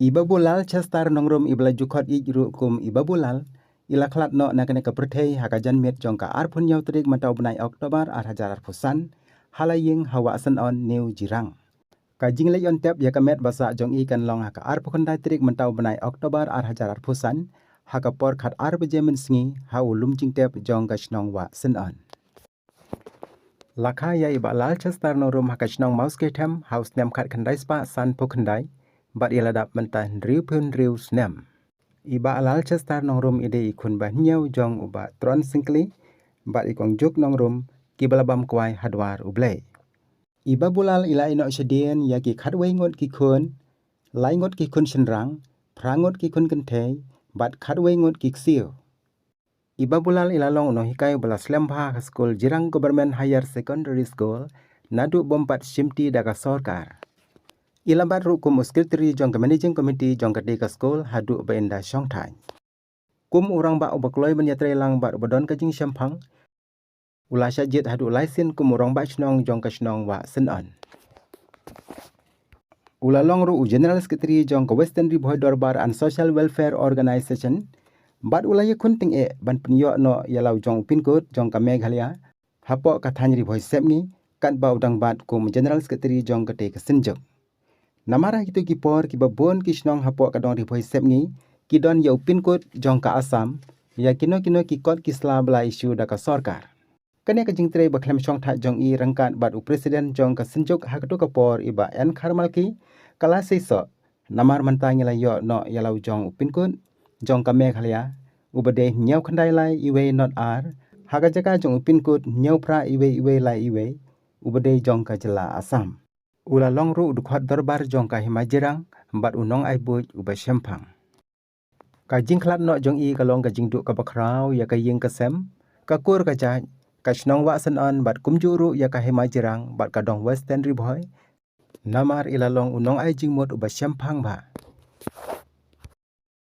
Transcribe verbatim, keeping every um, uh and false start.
I Babulal Chester Nongrum, i ba la ju khot ïeit ruh kum i Babulal, i la khlad noh na kane ka pyrthei ha ka janmiet jong ka arphew hynñiew tarik mynta u bnai October ar hajar arphew san, ha la ïing ha Wah Synon, New Jirang. Ka jingleit ïontep ïa ka met ba sah jong i kan long ha ka arphew khyndai tarik mynta u bnai October ar hajar arphew san, ha ka por khat ar baje mynsngi, ha u lum jingtep jong ka shnong Wah Synon. La kha ïa i Bah Lal Chester Nongrum ha ka shnong Mawskethem ha u snem khat khyndai spah sanphew khyndai, bad i la dap mynta hynriewphew hynriew snem. I Bah Lal Chester Nongrum i dei i khun ba hynñiew jong u Bah Tron Syngkli bad i Kong Juk Nongrum, ki ba la bam kwai ha dwar U Blei. I Babulal i la ïehnoh shadien ïa ki khatwei ngut ki khun, lai ngut ki khun shynrang, phra ngut ki khun kynthei, bad khatwei ngut ki ksiew. I Babulal i la long u nonghikai ba la slem bha ha skul Jirang Government Higher Secondary School, naduh bym pat shimti da ka sorkar. I la bat ruh kum u secretary jong ka managing committee jong katei ka skul haduh ba ynda shong thait. Kum u rangbah uba kloi ban ïatrei lang bad uba don ka jingshemphang, u la shah jied haduh lai sien kum u rangbah shnong jong ka shnong Wah Synon. U la long ruh u general secretary jong ka Western Ri Bhoi Dorbar and Social Welfare Organization, bad u la ïakhun tyngeh ban pynïoh noh ïa la u jong u pinkut jong ka Meghalaya hapoh ka thaiñ Ri Bhoi Sepngi, katba u dang bat kum general secretary jong katei ka synjuk. Namar ha kito ki por kiba bun ki shnong hapoh ka dong Ri Bhoi Sepngi ki don ïa u pinkut jong ka Assam, ïa kino kino ki kot ki sla ba la issue da ka sorkar. Kane ka jingtrei ba khlem shong thait jong i ryngkat bad u president jong ka synjuk ha kato ka por, i Bah N Kharmalki, ka la seisoh, namar mynta ngi la ïoh noh ïa la u jong u pinkut jong ka Meghalaya, uba dei hynñiew khyndai lai iwei nod ar, ha ka jaka jong u pinkut hynñiew phra iwei iwei lai iwei, uba dei jong ka jylla Assam. U la long ruh u dkhot dorbar jong ka Hima Jirang bad u nongai buit uba shemphang. Ka jingkhlad noh jong i ka long ka jingduh kaba khraw ïa ka ïing ka sem, ka kur ka jait, ka shnong Wah Synon bad kumjuh ruh ïa ka Hima Jirang bad ka dong Western Ri Bhoi, namar i la long u nongai jingmut uba shemphang bha.